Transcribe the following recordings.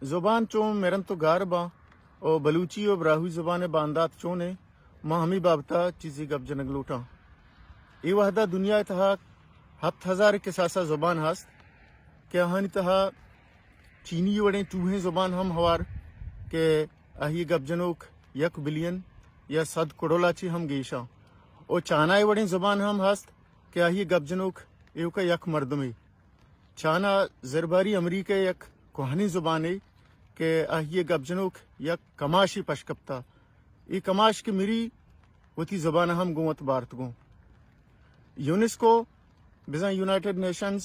زبان چون مرنت و گار باں و بلوچی و براہوئی زبان ء باندات چون انت، ما ہمے بابت ء چیزے گپ جنگ لوٹاں۔ اے وہد ء دنیا ء تہا ہپت ہزار ء کساس ء زبان ہست کہ آہانی تہا چینی وڑیں ٹوہیں زبان ہم ہوار کہ آہی ء گپ جنوک یک بلین یا صد کڑول ء چہ ہم گیشاں۔ و چانا ء وڑیں زبان ہم ہست کہ آہی ء گپ جنوک ایوک ء یک مردمے۔ چانا زرباری امریکہ ء یک کوہنیں زبانے کہ آہی ء گپ جنوک یک کماشے پش کپتا۔ اے کماش کہ مری وتی زبان ء ہم گوں وت بارت گوں۔ یونیسکو بزاں United Nations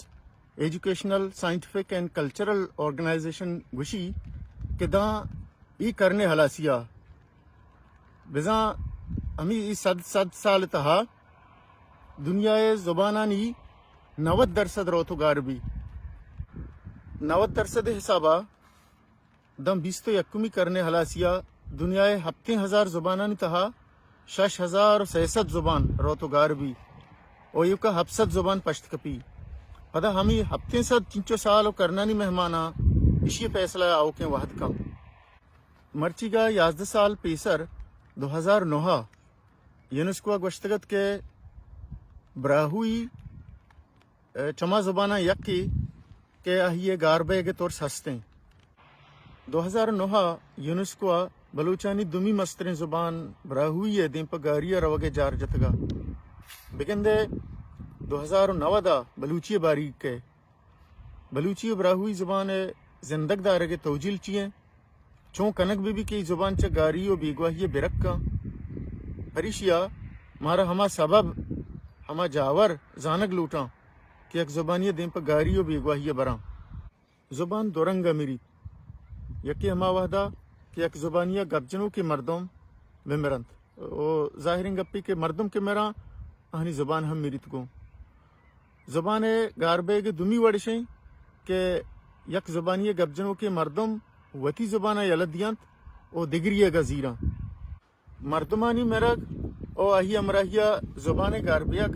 Educational, Scientific and Cultural Organization گوشی کہ داں اے کرن ء ہلاسی ء بزاں ہمے اے صد، صد سال ء تہا دنیا ء زبانانی نود درسد روت و گار بی۔ نود درسد ء حساب ء داں بیست و یکمی کرن ء ہلاسی ء دنیا ء ہپتیں ہزار زبانانی تہا شش ہزار و سئے سد زبان روت و گار بی و ایوکا ہپت سد زبان پشت کپی۔ پدا ہمے ہپتیں سد چنچو سال و کرنانی مہماناں ایشی ء فیصلہ ء آؤکیں وہد کن۔ مرچیگا یازدہ سال پیسر دو ہزار نہ ء یونیسکو ء گوشتگ ات کہ براہوئی چما زباناں یکے کہ آہی ء گار بئیگ ء ترس ہست انت۔ دو ہزار نہ ء یونیسکو ء بلوچانی دومی مستریں زبان براہوئی ء دیم پہ گاری ء روگ ء جار جتگ ء بگندئے دو ہزار و نود ء بلوچی ء باریگ کئے۔ بلوچی و براہوئی زبان ء زندگ دارگ ء توجیل چی انت؟ چون کنگ بہ بیت کہ اے زبان چہ گاری و بیگواہی ء بہ رکاں؟ پریشی ء مارا ہما سبب، ہما جاور زانگ لوٹاں کہ یک زبانی ء دیم پہ گاری و بیگواہی ء براں۔ زبان دو رنگ ء مریت۔ یکے ہما وہدا کہ یک زبانی ء گپ جنوکیں مردم بہ مرنت۔ و ظاہریں گپے کہ مردم کہ مراں، آہانی زبان ہم مریت گوں۔ زبان ء گار بئیگ ء دومی وڑ اش انت کہ یک زبانی ء گپ جنوکیں مردم وتی زبان ء یلہ دینت و دگری ء گزیراں۔ مردمانی مرگ و آہی ہمراہی ء زبان ء گار بیگ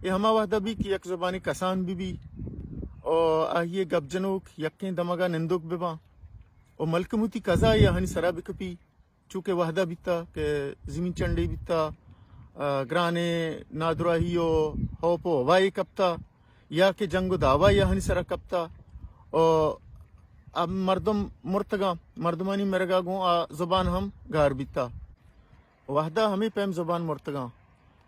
اے ہما وہد ء بیت کہ یک زبانے کسان بہ بیت و آہی ء گپ جنوک یکیں دمگ ء نندوک بہ باں و ملکموتی کزا ء آہانی سرا بہ کپی۔ چونکہ وہدہ بیتا کہ زمین چنڈے بیتا، آ، گرانیں نادراہی و ہوپ و ہوائے کپتا یا کہ جنگ و دعوائے آہانی سرا کپتا و اب مردم مرتگاں، مردمانی مرگا گوں آ زبان ہم گار بیتا۔ وہدہ ہمے پیم زبان مرتگاں،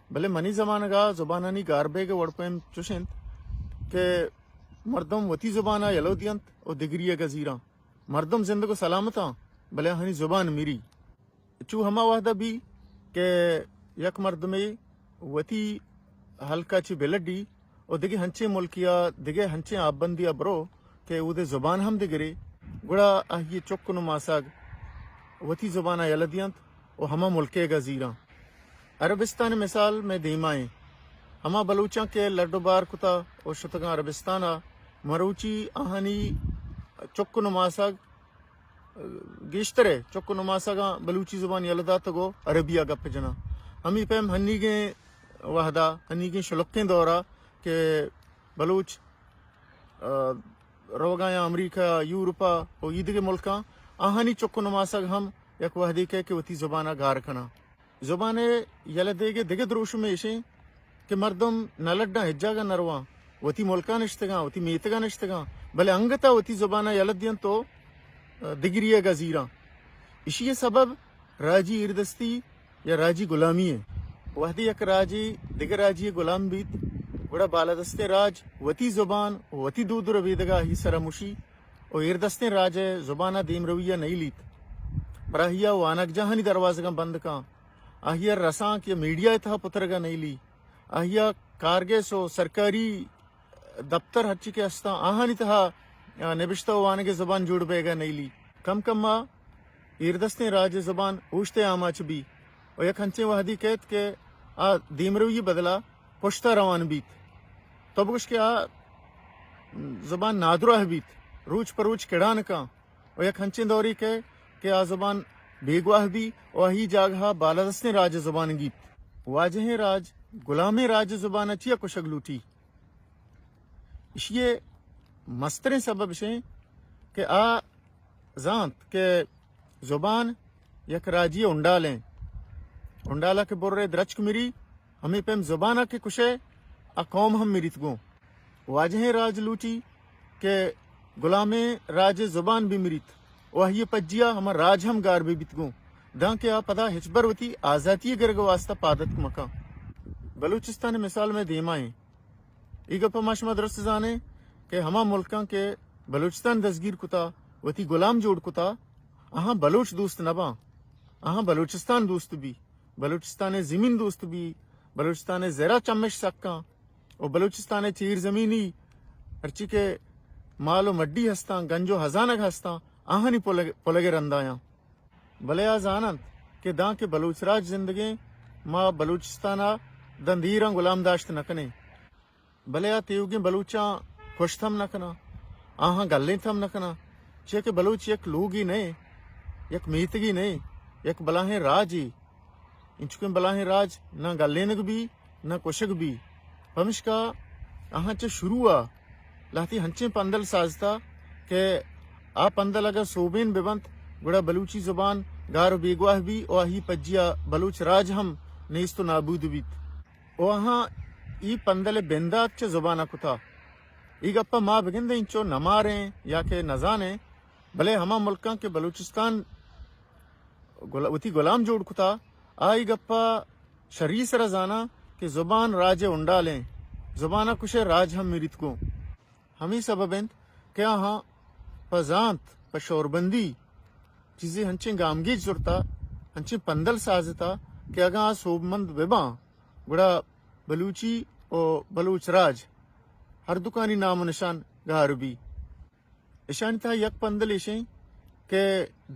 بلے منی زمانگا زبانانی گار بیگ وڑ پیم چوش انت کہ مردم وتی زبانا یلو دینت و دگری گزیراں۔ مردم زندگ و سلامتاں، بلے آہانی زبان مری۔ چو ہما وہدہ بی کہ یک مردمے وتی ہلکا چہ بلڈی و دگہ ہنچیں ملکیا، دگہ ہنچیں آببندیا برو کہ اودے زبان ہم دگرے، گڑا آہی چک و نماسگ وتی زبانا یلہ دینت و ہما ملکے گا زیراں۔ عربستان مثال مئے دیما ایں۔ ہما بلوچاں کہ لڈ و بار کتا و شتگاں عربستانا، مروچی آہانی چک و نماسگ گیشتر ء چک و نماسگاں بلوچی زبان یلہ داتگ و عربی ء گپ جناں۔ ہمی پیم ہنیگیں وہدا، ہنیگیں شلکیں دورا کہ بلوچ، آ، روگایاں امریکہ، یورپا و ایدگہ ملکاں، آہانی چک و نماسگ ہم یک وہدے کئے کہ وتی زبانا گار کناں۔ زبان ء یلہ دیگ ء دگہ دروشمے ایش انت کہ مردم نہ لڈاں، ہچ جاگہ نہ رواں، وتی ملکاں نشتگاں، وتی میتگاں نشتگاں، بلے انگت ء وتی زبان ء یلہ دینت و، آ، دگری ء گزیراں۔ ایشی ء سبب راجی ایردستی یا راجی غلامی انت۔ وہدے یک راجے دگہ راجی ء غلام بیت، گڑا بالادستیں راج وتی زبان و وتی دود و ربیدگ ء آہی سر ء مشی و ایردستیں راج ء زبان ء دیمروی ء نئیلیت۔ پراہی ء وانگجاہانی دروازگاں بند کاں۔ آہی ء رسانک یا میڈیا ء تہا پترگ ء نئیلی۔ آہی ء کارگس و سرکاری دپتر ہرچی کہ استاں، آہانی تہا، آ، نبشتہ و وانگ ء زبان جوڑ بیگ ء نئیلی۔ کم کم ء ایردستیں راج ء زبان اوشت ء آماچ بی و یک ہنچیں وہدی کئیت کہ آ دیمروی بدلا پشت ء روان بیت۔ تو بگوش کہ آ زبان نادراہ بیت، روچ پہ روچ کڑان کاں۔ و یک ہنچیں دورے کئے کہ آ زبان بیگواہ بی و آہی جاگہا بالادستیں راج ء زبان گیپت۔ واجہیں راج غلامیں راج ء زبان ء چیا کشگ لوٹی؟ اشی ء مستریں سبب اش انت کہ آ زانت کہ زبان یک راجی ہنڈالیں۔ ہنڈالا کہ برے درچک مری، ہمے پیم زبانا کہ کشے، آ قوم ہم مریت گوں۔ واجہیں راج لوٹی کہ غلامیں راج زبان بہ مریت و آہی پجیا ہما راج ہم گار بہ بیت گوں، دانکہ آ پدا ہچبر وتی آزاتی گرگ واسطہ پاد اتک مکاں۔ بلوچستان مثال میں دیما ایں۔ ای گپ ما شما درست زانیں کہ ہما ملکاں کہ بلوچستان دزگیر کتا، وتی غلام جوڑ کتا، آہاں بلوچ دوست نباں، آہاں بلوچستان دوست بی، بلوچستان زمین دوست بی، بلوچستان زرا چمش سکاں و بلوچستان چیر زمینی ہرچی کہ مال و مڈی ہستاں، گنج و ہزانگ ہستاں، آہانی پلگ، پلگ رندایاں۔ بلے آ زاننت کہ داں کہ بلوچ راج زندگیں، ما بلوچستان ء داں دیراں غلام داشت نہ کنیں۔ بلے آ تیوگیں بلوچاں کشت ہم نہ کناں، آہاں گلینت ہم نہ کناں، چیا کہ بلوچ یک لوگے نئے، یک میتگے نئے، یک بلاہیں راجے۔ انچکیں بلاہیں راج نہ گلینگ بی، نہ کشگ بی۔ پمشکا آہاں چہ شروع ء لہتی ہنچیں پندل سازتا کہ آ پندل اگاں سوبین بہ بنت، گڑا بلوچی زبان گار و بیگواہ بی و آہی پجیا بلوچ راج ہم نیست و نابود بیت۔ و آہاں ای پندل بندات چہ زبان ء کتا۔ ای گپ ء ما بگندیں انچو نماریں یا کہ نزانیں، بلے ہما ملکاں کہ بلوچستان گل، وتی غلام جوڑ کتا، آ ای گپ ء شری سرا زاناں کہ زبان راج ء ہنڈالیں، زبان ء کشے راج ہم مریت گوں۔ ہمے سبب انت کہ آہاں پہ زانت، پہ شوربندی چیزے ہنچیں گامگیج زرتا، ہنچیں پندل سازتا کہ اگاں آ سوبمند بہ باں، گڑا بلوچی و بلوچ راج ہر دکانی نام و نشان گار بی۔ اشانی تہا یک پندل ایشیں کہ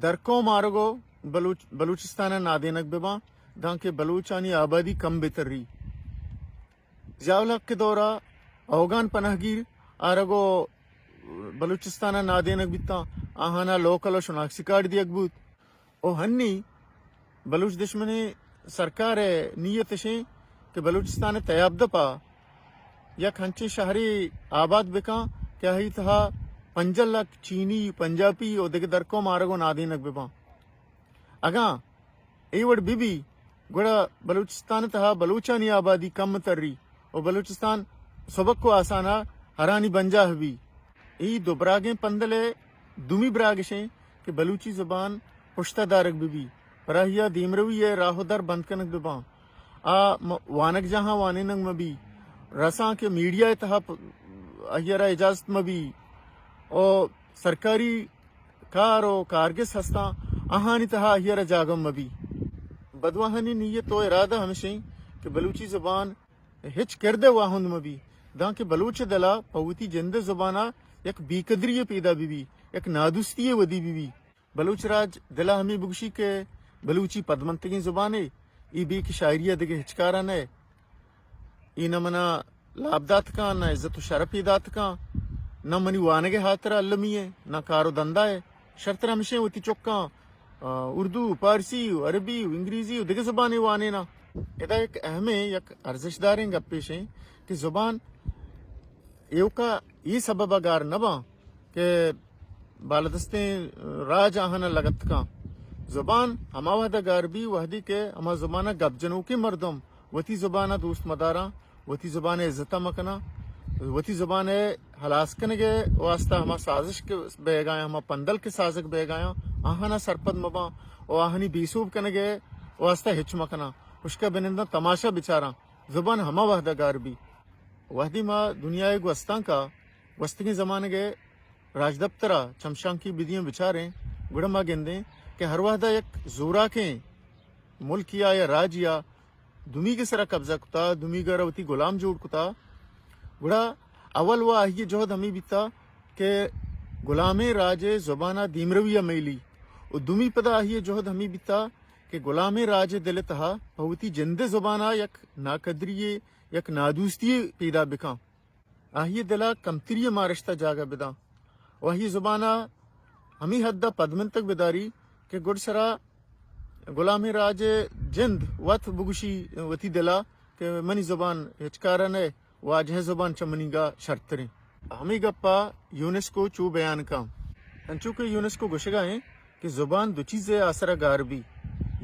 درقوم آرگ و بلوچ، بلوچستان ء نادینگ بہ باں، دانکہ بلوچانی آبادی کم بہ تری۔ ضیاء الحق ء دورا اوگان پناہگیر آرگ و بلوچستان ء نادینگ بیتاں، آہانا لوکل و شناختی کارڈ دیگ بوت۔ و ہنی بلوچ دشمنیں سرکار ء نیت اشیں کہ بلوچستان ء تیاب دپا یک ہنچیں شہرے آباد بکاں کہ آہی تہا پنجاہ لک چینی، پنجابی و دگہ درقوم آرگ و نادینگ بباں۔ اگاں اے وڑ بہ بی، گڑا بلوچستان ء تہا بلوچانی آبادی کم تری و بلوچستان سبک و آسان ء ہرانی بنجاہ بی۔ اے دو براگیں پندل ء دومی براگ اش انت کہ بلوچی زبان پشت ء دارگ بہ بی، پراہی ء دیمروی ء راہ و در بند کنگ بہ باں۔ آ م-، وانگجاہاں وانینگ مہ بی، رسانک میڈیا ء تہا پ-، آئی ء را اجازت مہ بی، او سرکاری کار و کارگس ہستاں، آہانی تہا آہی ء را جاگہ مہ بی۔ بدواہانی نیت و ارادہ ہمشیں کہ بلوچی زبان ہچ کرد ء واہند مہ بی، دانکہ بلوچ ء دل ء پہ وتی جند ء زبان ء یک بے قدری ء پیدا بہ بی، یک نادوستی ء ودی بہ بی۔ بلوچ راج دل ء ہمے بگوشی کہ بلوچی پدمنتگیں زبانے، اے بے کہ شاعری ء دگہ ہچ کار ء نئے۔ اے نہ منا لاپ دات کن، نہ عزت و شرپے دات کن، نہ منی وانگ ء ہاترا المی ء، نہ کار و دندا ء۔ شرتر ہمشیں وتی چکاں، آ، اردو، پارسی و عربی و انگریزی و دگہ زبانے وانیناں۔ ادا یک اہمیں، یک ارزشداریں گپے اش انت کہ زبان ایوکا اے سبب ء گار نہ باں کہ بالادستیں راج آہانا لگت کاں۔ زبان ہما وہدا گار بی وہدی کہ ہما زبانا گپ جنوکیں مردم وتی زبانا دوست مداراں، وتی زبان ء عزت ء مکناں، وتی زبان ء ہلاس کنگ ء واسطہ ہما سازش کہ بیگایاں، ہما پندل کہ سازگ بیگایاں، آہانا سرپد مباں و آہانی بے سوب کنگ ء واسطہ ہچ مکناں۔ ہشکا بننداں تماشا بچاراں، زبان ہما وہدا گار بی۔ وہدی ما دنیا ء گوستانکا گوستگیں زمانگ ء راجدپتر ء چمشانکی بدیاں بچاریں، گڑا ما گندیں کہ ہر وہدا یک زوراکیں ملکیا یا راجیا دومیگ ء سرا قبضہ کتا، دومیگ ء را وتی غلام جوڑ کتا، گڑا اول و آہی ء جہد ہمے بیتا کہ غلامیں راج ء زبان ء دیمروی ء میلی و دومی پدا آہی ء جہد ہمے بیتا کہ غلامیں راج ء دل ء تہا پہ وتی جند ء زبان ء یک ناقدری ء یک نادوستی ء پیدا بکاں۔ آہی ء دل ء کمتری ء مارشت ء جاگہ بداں و آہی ء زبان ء ہمے حد ء پدمنتگ بداری کہ گڈسرا غلامیں راج ء جند وت بگوشی وتی دل ء کہ منی زبان ہچ کار ء نئے، واجہ ء زبان چہ منیگا شرتریں۔ ہمے گپ ء یونیسکو چو بیان کن۔ انچو کہ یونیسکو گوشگا ایں کہ زبان دو چیزے آسرا گار بی،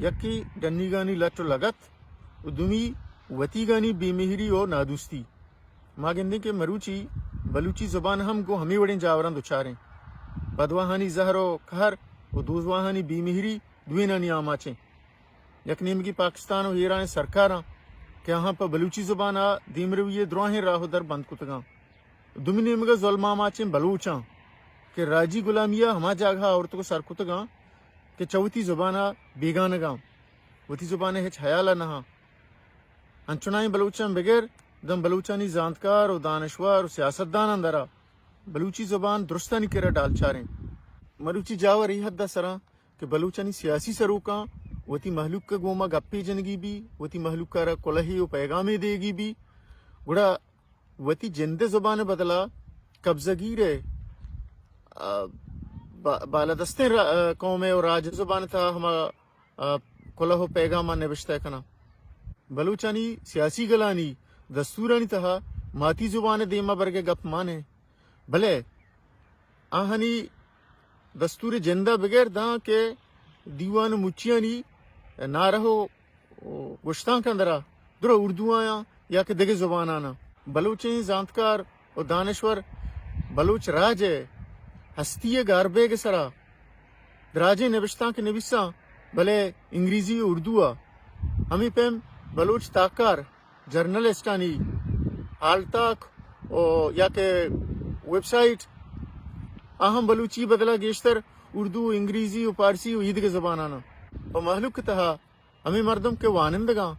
یکے ڈنیگانی لٹ و لگت و دومی وتیگانی بے مہری و نادوستی۔ ما گندیں کہ مروچی بلوچی زبان ہم گوں ہمے وڑیں جاوراں دچاریں۔ بدواہانی زہر و قہر و دوزواہانی بے مہری دوینانی آماچیں۔ یک نیمگی پاکستان و ایران سرکاراں کہ آہاں پہ بلوچی زبان ء دیمروی ء دراہیں راہ و در بند کتگاں۔ دومی نیمگ ء ظلم آماچیں بلوچاں کہ راجی غلامی ء ہما جاگہ ء آورتگ و سر کتگاں کہ چہ وتی زبان ء بیگانگاں، وتی زبان ء ہچ ہیال ء نہاں۔ انچنائیں بلوچاں بگر داں بلوچانی زانتکار و دانشور و سیاستداناں درا بلوچی زبان درستانی کرا ڈالچاریں۔ مروچی جاور ای حد ء سراں کہ بلوچانی سیاسی سروکاں وتی مہلوک ء گوما گپے جنگی بی، وتی مہلوک ء را کلہے و پیغامے دیگی بی، گڑا وتی جند ء زبان ء بدلا قبضہ گیر ء، آ، با-، بالادستیں را-، آ، قوم ء و راج ء زبان ء تہا ہما، آ، کلہ و پیغاماں نبشتہ کناں۔ بلوچانی سیاسی گلانی دستورانی تہا ماتی زبان ء دیما برگ ء گپ مان انت۔ بلے آہانی دستور جند ء بگر داں کہ دیوان و مچیانی نعرہ و گشتانک اندرا درا اردو آیاں یا کہ دگہ زباناناں۔ بلوچیں زانتکار و دانشور بلوچ راج ء ہستی ء گار بیگ ء سرا دراجیں نبشتانک نبیساں، بلے انگریزی و اردو ء۔ ہمے پیم بلوچ تاکار جرنلسٹانی ہالتاک و یا کہ ویب سائٹ آ ہم بلوچی بدلا گیشتر اردو، انگریزی و پارسی و ایدگہ زبانان و مہلوک تہا ہمے مردم کہ وانندگاں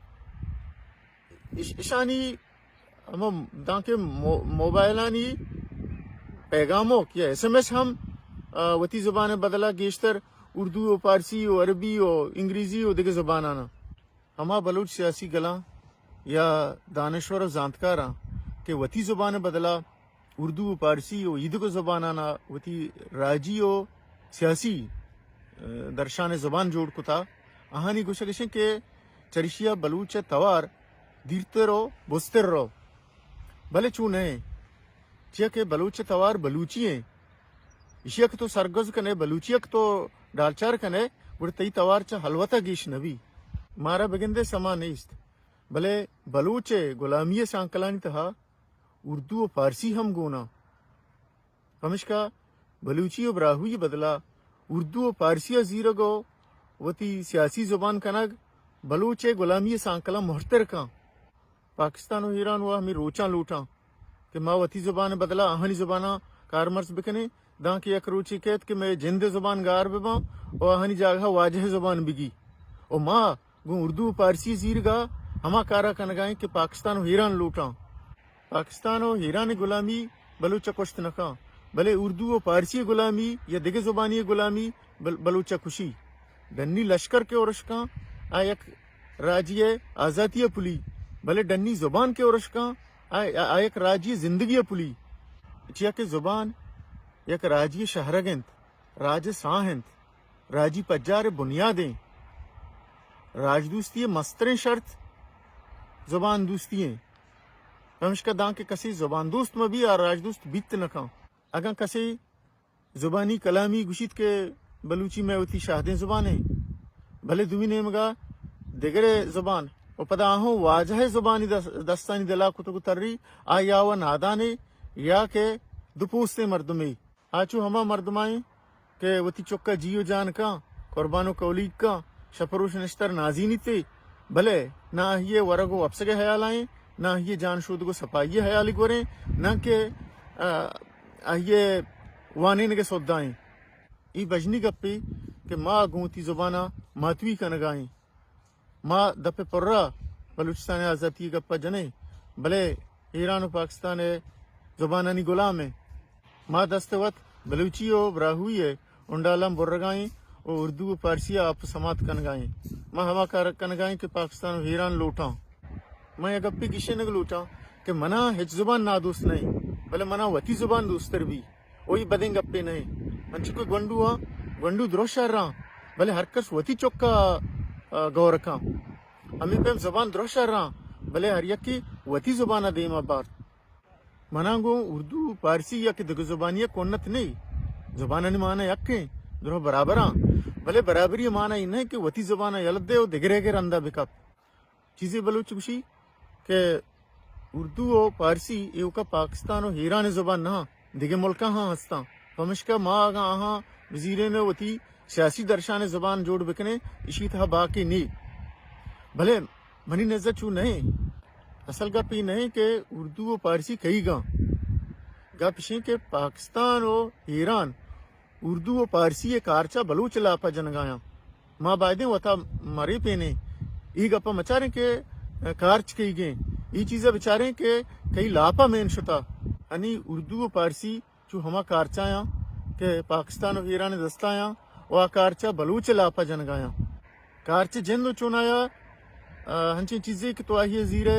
اش-، اشانی ہما دانکہ مو-، موبائلانی پیغاموک یا ایس ایم ایس ہم، آ، وتی زبان بدلا گیشتر اردو و پارسی و عربی و انگریزی و دگہ زبانان۔ ہما بلوچ سیاسی گلاں یا دانشور و زانتکاراں کہ وتی زبان بدلا اردو و پارسی و ایدگہ زبانانا وتی راجی و سیاسی، ء، درشان زبان جوڑ کتا، آہانی گوشگ اش انت کہ چریشیا بلوچ توار دیرتر و بزتر رو، بلے چو نہ انت، چیا کہ بلوچ توار بلوچی انت۔ ایشی ء کہ تو سرگوز کنے، بلوچی ء کہ تو ڈالچار کنے، گڑا تئی توار چہ ہلوت ء گیش نہ بی۔ مارا بگندے سما نیست، بلے بلوچ ء گلامی ء سانکلانی تہا اردو و پارسی ہم گون انت۔ پمشکا بلوچی و براہوئی بدلا اردو و پارسی ء زیرگ و وتی سیاسی زبان کنگ بلوچ ء گلامی ء سانکلاں مہرتر کن۔ پاکستان و ایران و ہمے روچاں لوٹاں کہ ما وتی زبان ء بدلا آہانی زباناں کارمرز بکنیں، دانکہ یک روچے کیت کہ مئے جند ء زبان گار بباں و آہانی جاگہ واجہ ء زبان بگی و ما گوں اردو و پارسی زیرگا ہما کارا کنگائیں کہ پاکستان و ایران لوٹاں۔ پاکستان و ایران ء گلامی بلوچ ء کشت نہ کن، بلے اردو و پارسی ء گلامی یا دگہ زبانی ء گلامی بل-، بلوچ ء کشی۔ ڈنی لشکر کہ ارش کن، آ یک راجی ء آزاتی ء پلی، بلے ڈنی زبان کہ ارش کن، آ، آ یک راجی ء زندگی ء پلی۔ چیا کہ زبان یک راجی ء شہرگ انت، راج ء ساہ انت، راجی پجار ء بنیاد انت۔ راجدوستی ء مستریں شرط زبان دوستی انت۔ پمشکا دانکہ کسے زبان دوست مہ بی، آ راجدوست بیت نہ کن۔ اگاں کسے زبانی کلامی گوشیت کہ بلوچی مئے وتی شاہدیں زبانے، بلے دومی نیمگا دگرے زبان و پدا آہوں واجہ زبانی دس-، دستانی دلا کتگ و تری، آ یا و نادانے یا کہ دو پوستیں مردمے۔ آ چو ہما مردمائیں کہ وتی چکا جی و جان کن، قربان و کولیگ کن، شپ و روش نشتر نازینیتے، بلے نہ آہی ء ورگ و وپسگ ء ہیال آئیں، نہ آہی ء جان شودگ و سپاہی ء ہیالی گوریں، نہ کہ، آ، آہی ء وانینگ ء سودا ایں۔ ای بژنی گپے کہ ما گوں وتی زبان ء ماتوی کنگا ایں۔ ما دپ ء پرا بلوچستان ء آزاتی ء گپ ء جنیں، بلے ایران و پاکستان ء زبانانی گلام ایں۔ ما دست ء وت بلوچی و براہوئی ء ہنڈالاں برگا ایں و اردو و پارسی ء آپ سمات کنگا ایں۔ ما ہما کار کنگا ایں کہ پاکستان و ایران لوٹاں۔ من یک گپے گیشینگ لوٹاں کہ منا ہچ زبان نادوست نہ انت، بلے منا وتی زبان دوستر بی۔ و اے بدیں گپے نہ انت۔ انچو کہ گونڈو آں، گونڈو درست شر آں، بلے ہر کس وتی چک ء، آ، گور کن۔ ہمے پیم زبان درست شر آں، بلے ہر یکے وتی زبان ء دیم ء بارت۔ منا گوں اردو، پارسی یا کہ دگہ زبانی ء کنت نہ، زبانانی مانا یکیں، درو برابراں، بلے برابری مانا ای نہ کہ وتی زبان یلہ دے و دگرے کے رندا بکپ۔ چیزے بلوچ گوشی کہ اردو و پارسی ایوکا پاکستان و ایران زبان نہ، دگہ ملکاں ہاں ہستاں۔ پمشکا ما اگاں آہاں بزیرین وتی سیاسی درشان زبان جوڑ بکنیں، اشی تہا باقی نی۔ بلے منی نظر چو نہیں۔ اصل گپ ای نہیں کہ اردو و پارسی کئی گاں۔ گپ اشیں کہ پاکستان و ایران اردو و پارسی ء کارچ ء بلوچ لاپ ء جنگایاں۔ ما بایدیں وتا مرے پینے۔ ای گپ ء مچاریں کہ کارچ کئی گیں۔ ای چیز ء بچاریں کہ کئی لاپ ء مین شتا۔ انی اردو و پارسی چو ہما کارچایاں کہ پاکستان و ایران دستایاں و آ کارچ ء بلوچ لاپ ء جنگایاں۔ کارچ جند و چونایا، آ، ہنچیں چیزے کہ تو آہی زیرے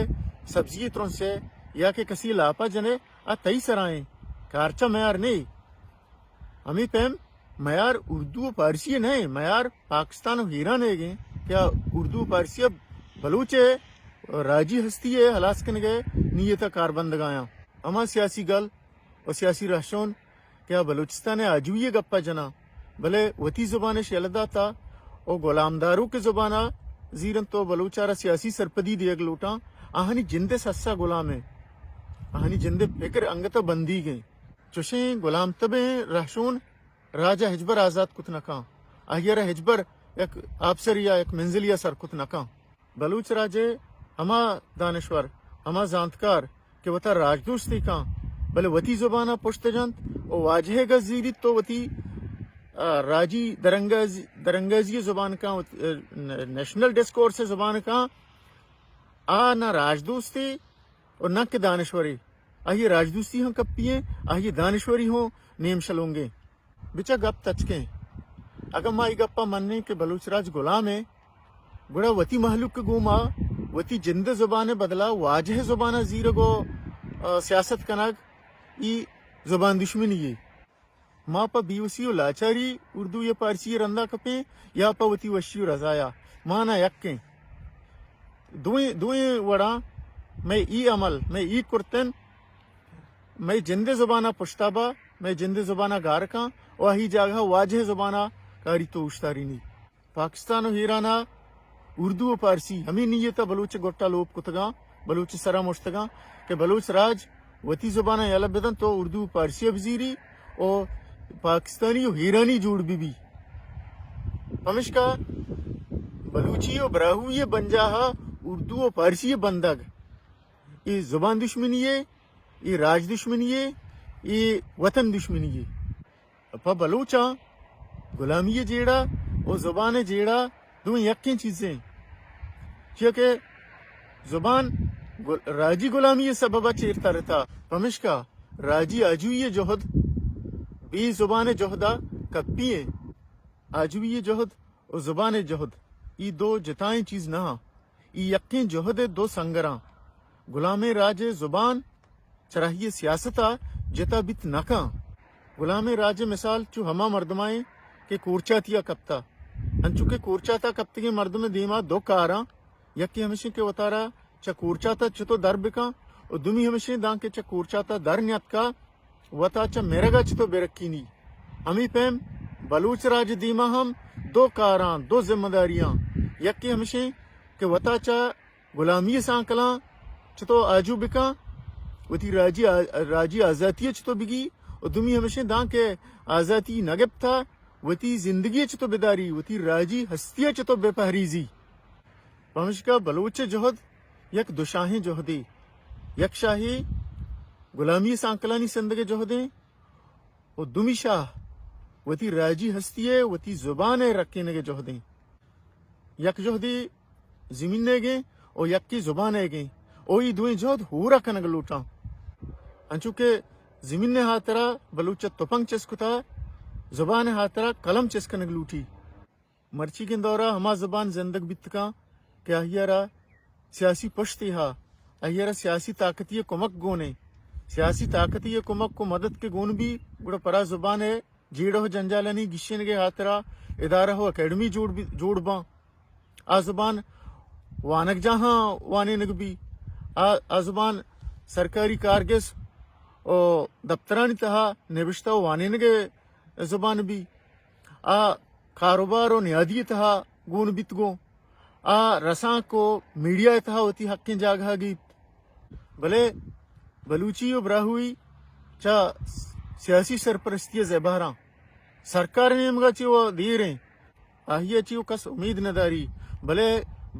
سبزی ترنسے یا کہ کسی لاپ ء جنے، آ تئی سرائیں۔ کارچ ء میار نہیں۔ ہمے پیم میار اردو و پارسی ء نہ، میار پاکستان و ایران ء گیں کہ آ اردو و پارسی ء بلوچ ء راجی ہستی ء ہلاس کنگ ء نیت ء کاربندگایاں۔ ہما سیاسی گل و سیاسی رہشون کہ آ بلوچستان ء آجوئی ء گپ ء جناں، بلے وتی زبان اش یلہ داتا و گلام داروک زبان ء زیرنت و بلوچ ء را سیاسی سرپدی دیگ لوٹاں، آہانی جند ء سسا گلام ء، آہانی جند ء فکر انگت ء بندیگ ء۔ چوشیں گلام تبیں رہشون راج ء ہچبر آزات کت نہ کن۔ آئی ء را ہچبر یک آپسرے یا یک منزلے ء سر کت نہ کن۔ بلوچ راج ء ہما دانشور، ہما زانتکار کہ وتا راجدوستی کن، بلے وتی زبان ء پشت جنت و واجہ ء گس زیریت تو وتی، آ، راجی درنگاز-، درنگازی زبان کن، وت-، آ، نیشنل ڈسکورس زبان کن، آ نہ راجدوستی و نہ کہ دانشوری۔ آئی راجدوستی ہم کپی ہیں، آئی دانشوری ہوں نیم شلونگیں۔ بچا گپ تچکیں۔ اگاں ما ای گپا منیں کہ بلوچ راج غلام ہے، گڑا وتی مہلوک گوما وتی جند زبان بدلا واجہ زبان زیرگ و، آ، سیاست کنگ، ای زبان دشمنی ہے۔ ما پہ بیوسی و لاچاری اردو یا پارسی رندا کپیں یا پہ وتی وشی و رضایا؟ مانا یکیں۔ دوئیں، دوئیں وڑاں مئے ای عمل، مئے ای کرتن، مئے جند زبانا پشتا با، مئے جند زبانا گار کن و آہی جاگہ واجہ زبانا کاری تو اوشتاری نی۔ پاکستان و ایران ء اردو و پارسی ہمے نیت ء بلوچ گٹ ء لوپ کتگاں، بلوچ سرا مشتگاں کہ بلوچ راج وتی زبان ء یلہ بدنت و اردو و پارسی ء بزیری و پاکستانی و ایرانی جوڑ بہ بی۔ پمشکا بلوچی و براہوئی ء بنجاہ ء اردو و پارسی ء بندگ اے زبان دشمنی ء، اے راج دشمنی ء، اے وطن دشمنی ء۔ پہ بلوچاں غلامی ء جیڑہ و زبان ء جیڑہ دوئیں یکیں چیزیں۔ چیا کہ زبان گل-، راجی غلامی ء سبب ء چیر ترتا، پمشکا راجی آجوئی ء جہد بے زبان ء جہد ء کپی ء۔ آجوئی ء جہد و زبان ء جہد ای دو جتائیں چیز نہ آں۔ ای یکیں جہد ء دو سنگراں۔ غلامیں راج ء زبان چراہی ء سیاست ء جتا بیت نہ کن۔ غلامیں راج ء مثال چو ہما مردمائیں کہ کورچاتی ء کپتا۔ انچو کہ کورچاتا کپتگیں مردم ء دیما دو کاراں، یکے ہمشیں کہ وتارا چہ کورچاتا چتو در بکن و دومی ہمشیں داں کہ چہ کورچاتا در نیاتکا وتا چہ مرگا چتو برکینی۔ ہمے پیم بلوچ راج دیما ہم دو کاراں، دو ذمہ داریاں۔ یکے ہمشیں کہ وتا چہ غلامی سانکلاں چتو آجو بکن، وتی راجی آ-، راجی آزاتی چتو بگی و دومی ہمشیں داں کہ آزاتی نگپتا وتی زندگی چتو بداری، وتی راجی ہستی چتو بپہریزی۔ پمشکا بلوچ جہد یک دو شاہیں جہدے، یک شاہے غلامی سانکلانی سندگ جہدیں و دومی شاہ وتی راجی ہستی ء وتی زبان ء رکینگ جہدیں۔ یک جہدے زمین ء گیں و یکے زبان ء گیں و ای دوئیں جہد ہورا کنگ لوٹاں۔ انچو کہ زمین ء ہاترا بلوچ ء تپنگ چست کتا، زبان ء ہاترا قلم چست کنگ لوٹی۔ مرچیگیں دورا ہما زبان زندگ بیت کن کہ آئی ء را سیاسی پشتے ہا، آئی ء را سیاسی طاقتی ء کمک گون ایں۔ سیاسی طاقتی ء کمک و مدد کہ گون بی، گڑا پرا زبان ء جیڑہ و جنجالانی گیشینگ ء ہاترا ادارہ و اکیڈمی جوڑ بی، جوڑ باں۔ آ زبان وانگجاہاں وانینگ بی۔ آ، آ زبان سرکاری کارگس و دپترانی تہا نبشتہ و وانینگ ء زبان بی، آ کاروبار و نیادی تہا گون بیت گوں، آ رسانک و میڈیا تہا وتی حقیں جاگہ گیپت۔ بلے بلوچی و براہوئی چہ سیاسی سرپرستی زیبہراں سرکار نیمگا چی و دیریں، آہی چی و کس امید نداری، بلے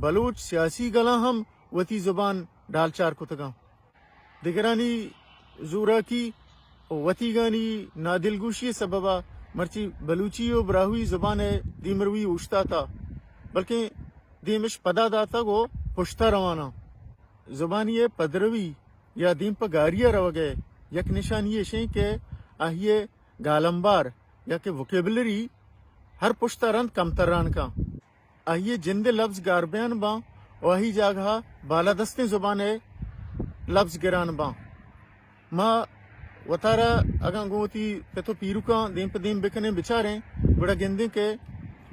بلوچ سیاسی گلاں ہم وتی زبان ڈالچار کتگاں۔ دگرانی زوراکی و وتیگانی نادلگوشی سببا مرچی بلوچی و براہوئی زبان دیمروی اوشتاتا، بلکیں دیمش پدا داتگ و پشتا رواناں۔ زبانی پدروی یا دیم پہ گاری ء روگ ء یک نشانی ایش انت کہ آئی ء گالمبار یا کہ ووکیبلری ہر پشت ء رند کمتر ران کن۔ آئی ء جند ء لبز گار بیان باں و آئی جاگہ ء بالادستیں زبان ء لبز گران باں۔ ما وتارا اگاں گوں وتی پت و پیرکاں دیم پہ دیم بکنیں بچاریں، گڑا گندیں کہ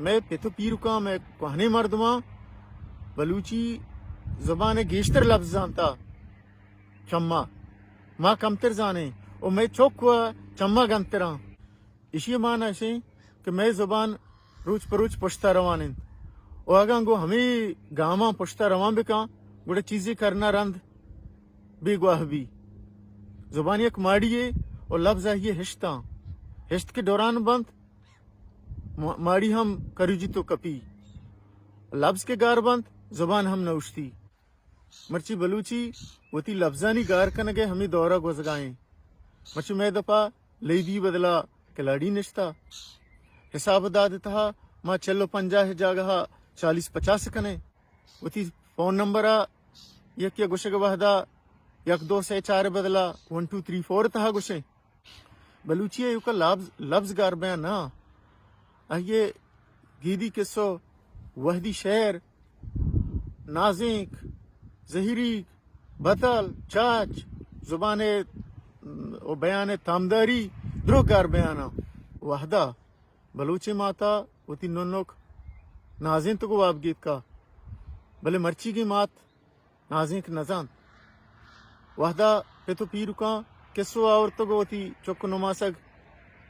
مئے پت و پیرکاں، مئے کوہنیں مردماں بلوچی زبان ء گیشتر لبز زانتا۔ چما ما کمتر زانیں و مئے چک و چما گنتراں۔ اشی مانا اشیں کہ مئے زبان روچ پہ روچ پشتا روان انت و اگاں گوں ہمے گاماں پشتا روان بکاں، گڑا چیزے کرنا رند بیگواہ بی۔ زبان یک ماڑی یے و لبز آئی ہشتاں۔ ہشت کہ ڈوران بنت، ما-، ماڑی ہم کروجی تو کپی۔ لبز کہ گار بنت، زبان ہم نوشتی۔ مرچی بلوچی وتی لبزانی گار کنگ ء ہمے دور ء گوزگائیں۔ مرچی مئے دپا لیبی بدلا کلاڑی نشتا۔ حساب داد تہا ما چل و پنجاہ جاگہ ء چالیس پچاس کنیں۔ وتی فون نمبر ء یکے ء گوشگ ء وہدا یک دو سے چار ء بدلا ون ٹو تھری فور تہا گوشیں۔ بلوچی ء ایوکا لبز، لبز گار بیان نہ۔ آئی ء گیدی کسو، وہدی شعر، نازینک، زہیریگ، بتل، چاچ، زبان ء و بیان ء تامداری، دروگ گار بیان ء وہدا بلوچیں ماتا وتی ننک نازینتگ و واب گیتکا، بلے مرچیگیں مات نازینک نزانت۔ وہدا پت و پیرکاں کسو آورتگ و وتی چک و نماسگ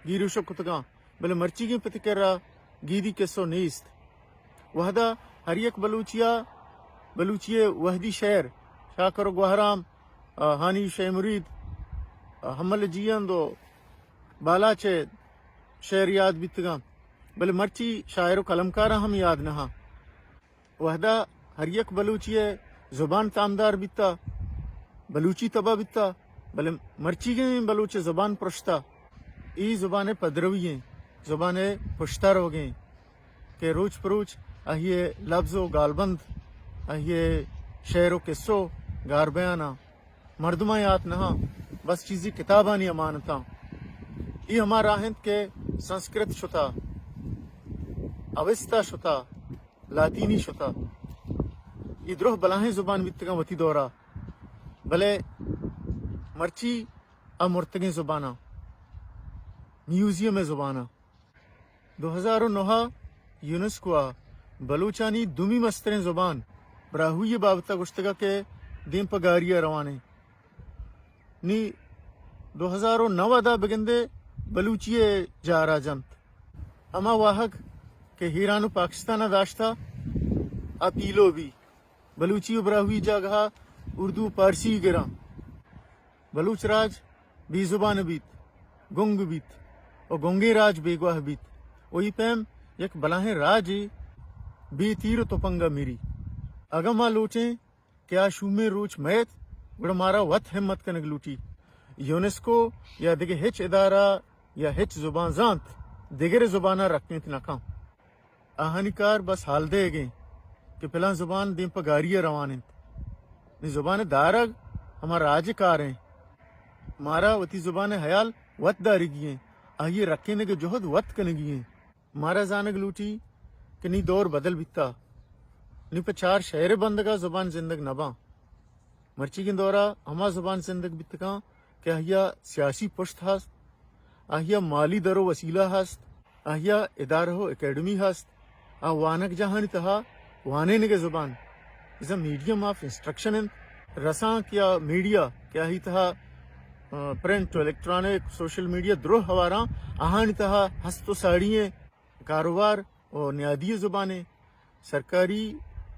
گیروشک کتگاں، بلے مرچیگیں پت کرا گیدی کسو نیست۔ وہدا ہر یک بلوچیا، بلوچی ء وہدی شعر، شاکر و گوہرام، آ، ہانی شے مرید، آ، حمل جیئند و بالاچ ء شعر یاد بیتگاں، بلے مرچی شاعر و قلمکاراں ہم یاد نہ۔ وہدا ہر یک بلوچی ء زبان تامدار بیتا، بلوچی تبا بیتا، بلے مرچیگیں بلوچ ء زبان پرشتا۔ ای زبان ء پدروی ایں، زبان ء پشتا روگیں کہ روچ پروچ آئی ء لبز و گالبند، آئی ء شعر و قصو گار بیاناں۔ مردماں یات نہ، بس چیزی کتابانی امانتاں۔ ای ہما راہ انت کہ سنسکرت شتا، اوستا شتا، لاطینی شتا۔ ای دروہ بلاہیں زبان بیتگاں وتی دورا، بلے مرچی آ مرتگیں زباناں، میوزیم ء زباناں۔ دو ہزار و نہ ء یونیسکو ء بلوچانی دومی مستریں زبان براہوئی ء بابت ء گوشتگ کہ دیم پہ گاری ء روان انت۔ نی دو ہزار و نود ء بگندے بلوچی ء جارا جنت۔ ہما واہگ کہ ایران و پاکستان ء داشتہ، آ پیلو بی۔ بلوچی و براہوئی جاگہا اردو و پارسی گراں۔ بلوچ راج بے زبان بیت، گنگ بیت و گنگیں راج بیگواہ بیت و ای پیم یک بلاہیں راجے بے تیر و تپنگا میری۔ اگاں ما لوٹیں کہ آ شومیں روچ مئیت، گڑا مارا وت ہمت کنگ لوٹی۔ یونیسکو یا دگہ ہچ ادارہ یا ہچ زبان زانت دگرے زبانا رکینت نہ کن۔ آہانی کار بس حال دئیگ انت کہ پلان زبان دیم پہ گاری ء روان انت۔ نی زبان ء دارگ ہما راج ء کار انت۔ مارا وتی زبان ء ہیال وت دارگی انت، آئی ء رکینگ ء جہد وت کنگی انت۔ مارا زانگ لوٹی کہ نی دور بدل بیتا، نی پہ چار شئیر ء بندگ ء زبان زندگ نہ باں۔ مرچیگیں دور ء ہما زبان زندگ بیت کن کہ آئی ء سیاسی پشت ہست، آئی ء مالی در و وسیلہ ہست، آئی ء ادارہ و اکیڈمی ہست، آ وانگجاہانی تہا وانینگ ء زبان، بزاں میڈیم آف انسٹرکشن انت۔ رسانک یا میڈیا کہ آئی تہا پرنٹ و الیکٹرانک، سوشل میڈیا، درو ہواراں، آہانی تہا ہست و ساڑی ایں کاروبار و نیادی زبانیں، سرکاری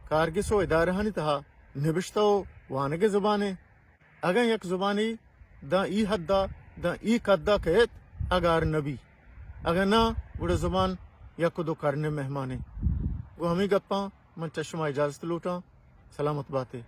کارگس و ادارہانی تہا نبشتہ و وانگ زبانیں۔ اگاں یک زبانے داں ای حدا، داں ای قدا کئیت، اگار نبی، اگاں نہ، گڑا زبان یک و دو کرنے مہمانیں۔ گوں ہمے گپاں من چہ شما اجازت لوٹاں۔ سلامت باتے۔